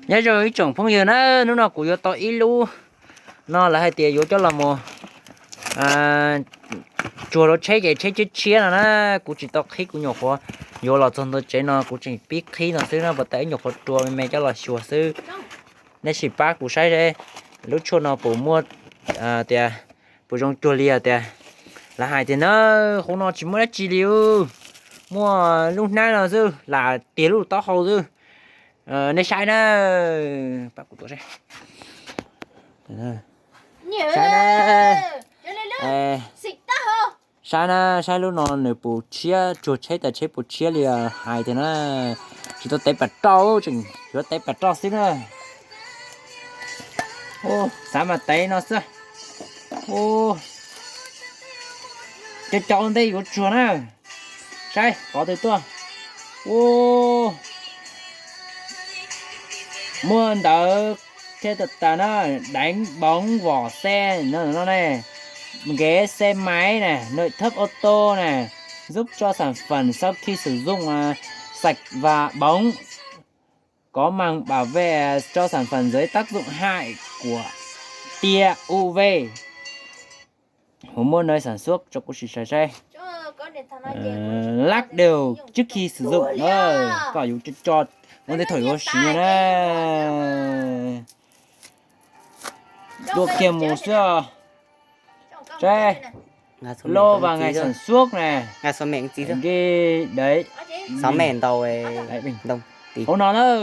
Nyob zoo ib tsoom phooj ywg na, hnub no kuv yuav tau ib lub no lawv hais tias yuav coj los mus tsuag rau tsheb ces tsheb tshiab tshiab no na. Kuv tsis tau qhib, kuv nyuam qhuav yuav los txog ntua tsev no kuv tseem pib qhib no xwb na, pas tas ib nyuam qhuav rua me me coj los xyuas xwb. Nej sim pab kuv saib lub tshuaj no puas muaj tias puas zoo cuag li tias lawv hais tias na, hauv no tsis muaj dab tsi li, muaj lub hnab no xwb, lam tiag lub taub hau xwb. Nej saib na, pab kuv tuav saib. Saib na, saib na, saib lub no nws puas tshiab, tsuag tsheb tas tsheb puas tshiab li hais tias na. Tsis tau tev pam roj, tseem yuav tev pam roj xwb na. Xav mas tev no xwb. Cov cov ua ntej yuav tsuag na. Saib qhov twg tuaj. Ua, muaj ntawv thiab tas tas na, đánh bóng vỏ xe no ne, ghế xe máy này, nội thất ô tô này, giúp cho sản phẩm sau khi sử dụng sạch và bóng, có màng bảo vệ cho sản phẩm dưới tác dụng hại của tia u v. Hos muaj nơi sản xuất cho kuv sim saib saib. Lắc đều trước khi sử dụng, koj yuav coj ua ntej thaum yuav siv na. Dua kiag mus xwb. Saib, lô và ngày sản xuất này, ghi đấy. Hauv no na.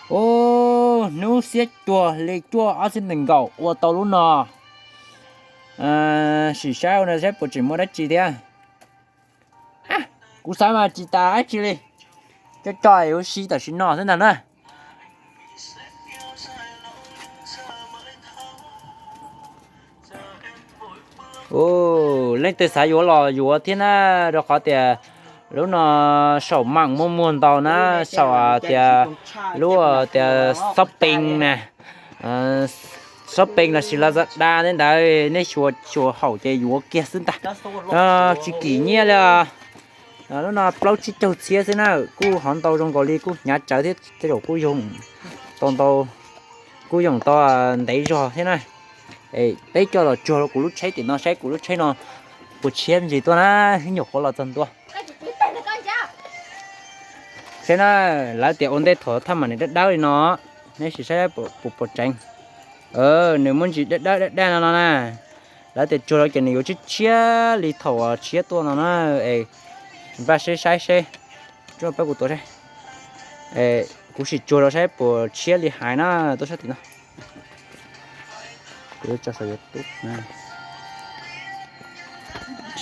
Hnub xiab cuaj hli cuaj ob txhiab nees nkaum ua tau lub no. Sim saib ua no saib puas tseem muaj dab tsi thiab. Kuv xav mas tsis tas dab tsi li. Coj coj yuav siv tam sim no xwb ntag na. Leej twg xav yuav los yuav thiab na, rau qhov tias lub no saum mạng muaj muag ntau na, saum tias lub tias shopping na, shopping lossis Lazada tej ntawd, nej xyuas xyuas haum ces yuav kiag xwb ntag. Tsis kim nyiaj li os. Lub no plaub tsib caug txhiab xwb na, kuj hov ntau zoo nkaus li, kuj hnyav tsawv thiab tej zaum kuj yoog tau ntau, kuj yoog tau ntev zog thiab na. Peb coj los tsuag rau kuv lub tsheb tim no saib kuv lub tsheb no puas tshiab me ntsis tuaj na, ib nyuam qhuav los txog ntua. Saib na, lawv tias ua ntej thaum thaj mam nws dawb dawb li no, neb sim saib puas puas tseev. Nws muaj ntsis dawb dawb dawb dawb no no na. Lawv tias tsuag rau ces nws yuav tshiab tshiab li thaum tshiab tuaj no na. Es npaj seb saib seb, pab kuv tuav seb. Kuv sim tsuag rau saib puas tshiab li hais na, tuaj sab tim no. Kuv tso saum YouTube na.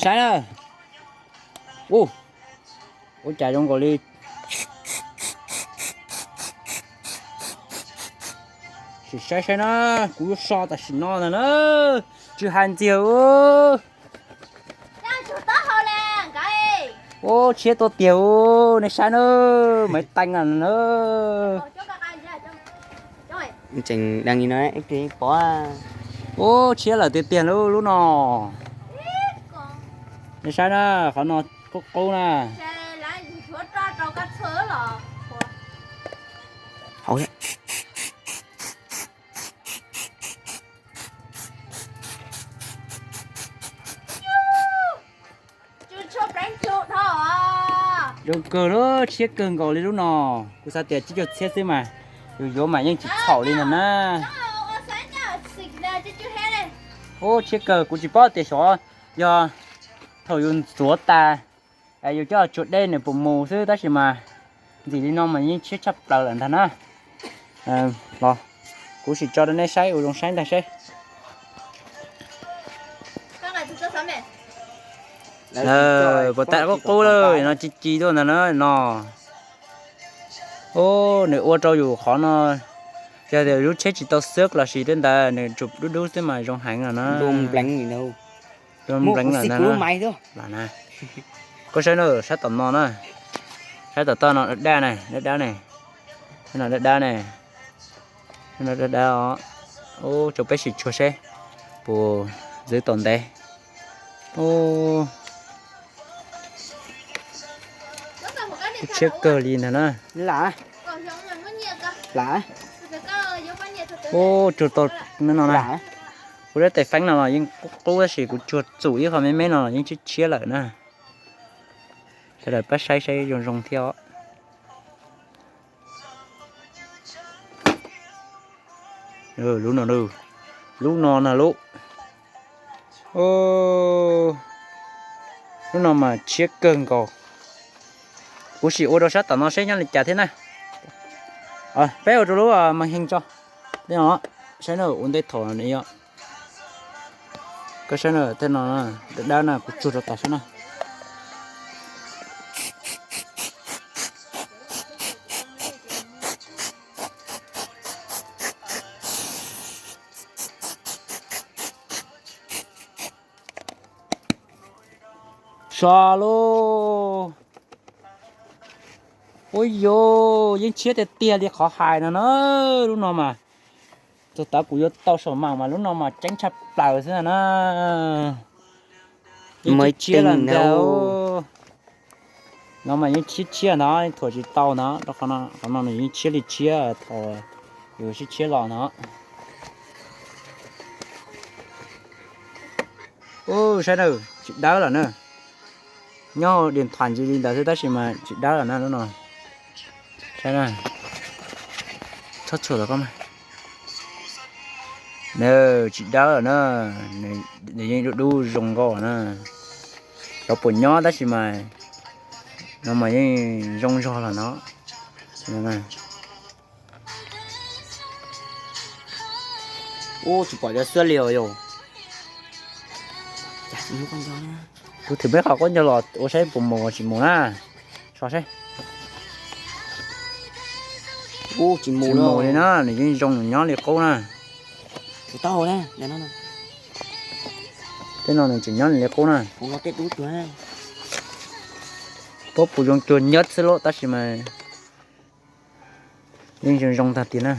Saib na. Ua cas zoo nkaus li. Sim saib saib na, kuv yuav so tam sim no ntag na. Tsis hais ntxiag. Ua tshiab tuaj tiag, nej saib na, maiv teev na. Tseem deev li no pov. Ua tshiab lawm tiag tiag lub lub no. Nej saib na, qhov no qub qub na. Zoo kawg na, tshiab kawg nkaus li lub no. Kuv xav tias tsib caug txhiab xwb mas yus yuav mas yeej tsis txhaum li no na. Ub, tshiab kawg, kuv tsis paub tias xyov yog thaum yus ntxuav tas yus coj tsuag dej nws puas mus xwb, tab sis mas ntxim li no mas yeej tshiab tshaj plaws lawm ntag na. Los kuv sim tso rau nej saib ua zoo saib ntag seb. Puas tas qub qub lawm no, ci ci tuaj ntag na no. Ub, nws ua rau yus qhov no, yog tias lub tsheb tsis tau xwb los sis tej ntawd nws tsuas dub dub xwb mas zoo heev no na. Pleev lawm ntag na. Koj saib na, sab tom no na, sab tom toj no dab dab na, dab dab ne, no dab dab ne, no dab dab os. Ub, tso peb sim tsuag seb puas ntxwv tom ntev. Ub, Tshiab kawg li ntag na. Ua tsuag tau no na. Kuv lub tais feeb no los yeej qub qub tab sis kuv tsuag txum ib qho me me no los yeej tshiab tshiab lawm na. Sawv daws pab saib saib zoo zoo thiab os. Lub no, lub no na lub. Lub no mas tshiab kawg nkaus. Kuv sim ua rau sab tom no seb nyob li cas thiab na. Peb ua rau lub mas heej tso. Tej no saib na, ua ntej thaum no yog, koj saib na, tej no dawb dawb na, kuv tsuag rau tas seb na. So lauj. Ua yus yeej tshiab tiag tiag li qhov hais no na. Lub no mas, tus tav kuv yuav tau saum mas mas lub no mas ceeb tshaj plaws xwb na. Yeej tshiab lawm ntag. No mas yeej tshiab tshiab ntag, thuam tsis tau ntag, rau qhov no nws yeej tshiab li tshiab thaum yus sib tshiab los ntag. Ub, saib na, tsis dawb lawm na. Nyob diam thas ntsis li ntawd xwb tab sis mas tsis dawb lawm na lub no. Saib na, txhob txhuam los koj mas. Nws tsis dawb lawm na, nws yeej dub dub zoo nkauj na. Cov puas nyob tab sis mas no mas yeej zoo zog los no. Ub, tsis pom cov xwab li os yau. Kuv thwm peb qhov qaub ncaug los ua saib puas mus tsis mus na. So saib. Ub, tsis mus li na, nws yeej zoo nyob li qub na. Tej no nws tseem nyob li qub na. Puab puas zoo cuag nyab xwb lauj tab sis mas yeej zoo zoo tag tiag na.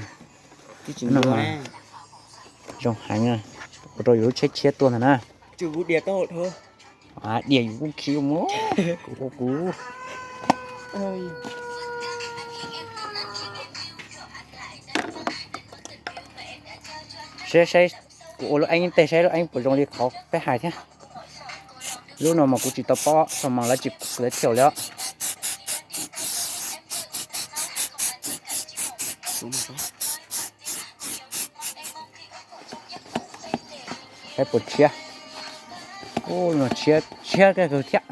Zoo heev, ua rau yus lub tsheb tshiab tuag ntag na. Diam yus kuj khi mus, kuv kuv kuv. Saib saib, kuv ua lub eeb tej saib lub eeb puas zoo li qhov peb hais thiab. Lub no mas kuv tsis tau paub, thaum mas lawv tsis, lawv tsis thaum li os. Saib puas tshiab. Ub, no tshiab, tshiab kawg thiab.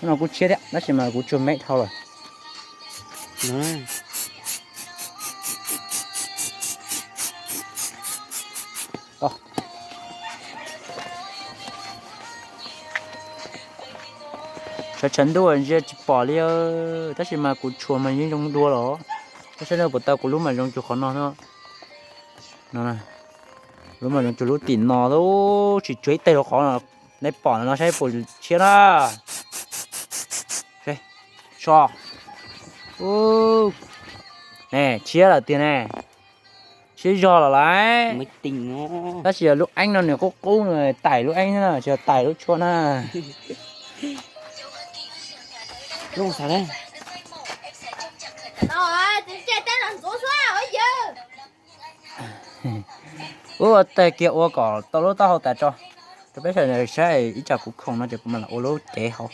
Lub no kuj tshiab thiab tab sis mas kuv tsuag me dhau lawm. Tshav tshav ntuj ntsia tsis pom li, tab sis mas kuv tshuav mas yeej zoo dua los. Koj saib no puas tau, kuv lub mas zoo cuag qhov no no. Lub mas zoo cuag lub tim no, tsis tshuav ib teg rau qhov no. Nej pom no saib puas tshiab na. So. Tshiab lawm tiag ne. Tshiab zog los lawm. Tab sis lub eeb no nws qub qub, nws tais lub eeb na, tsis yog tais lub tshuaj na. Ua tag kiag ua kom tau lub taub hau tas tso, rau peb sawv daws saib, ib tsam kuv khoom no ces kuv mam los ua lub cev hauv.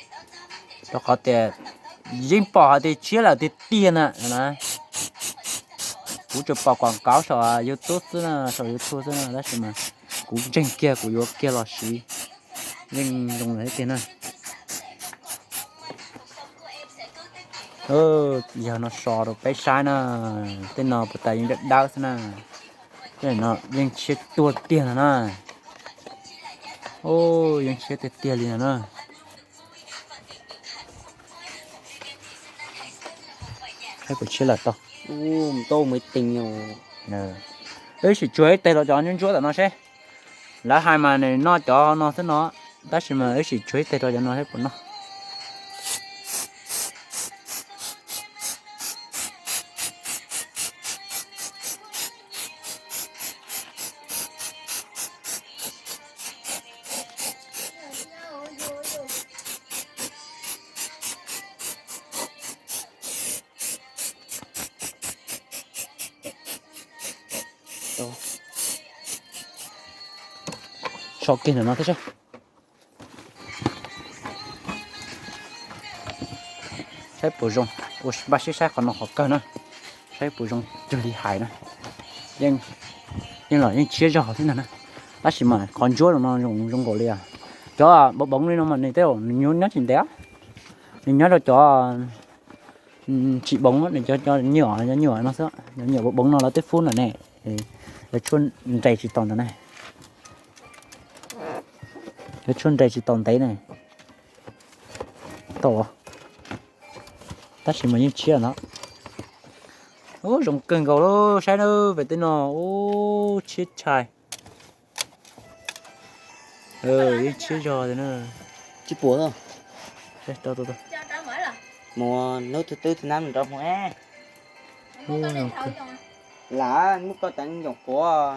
Rau qhov tias yeej pom hais tias tshiab lawm tiag tiag na. Kuv tsuas pom quam kauv saum YouTube xwb na, saum YouTube xwb na, tab sis mas kuv ntseeg kiag kuv yuav kiag los siv, yeej zoo lawm tiag na. Yog no so rau peb saib na, tej no puas tas yeej dawb dawb xwb na. Tej no yeej tshiab tuag tiag no na. Yeej tshiab tiag tiag li no na. Saib puas tshiab lawm tau. Wb sim tsuag ib teg los cov ntsuab ntsuab tom no seb. Lawv hais mas nws noj cov no xwb no, tab sis mas wb sim tsuag ib teg rau cov no seb puas noj. So kiag ntawm no thiab saib. Saib puas zoo, ua npaj siab saib qhov no qhov kawg na. Saib puas zoo cuag li hais na. Yeej, yeej los yeej tshiab zog thiab ntag na. Tab sis mas qhov ntsuab no zoo, zoo nkaus li cov boov boov li no mas nws tej zaum nws nyob tsis ntev, nws nyob rau cov tsis boov, nws cov, cov nyuam, cov nyuam no xwb, cov nyuam boov boov no lawv twb fub ntawm ne. Lawv tshuaj nres tsis tau ntawd ne. Lawv tshuaj nres tsis tau ntev ne. Tau, tab sis mas yeej tshiab ntag. Ub, zoo kawg nkaus li, saib na, pem tej no, ub, tshiab tshaj. Yeej tshiab zog tiag na. Tsis puas. Mus hnub thib twb thib nab rov mus. Lam muab koj teev ncoom puav.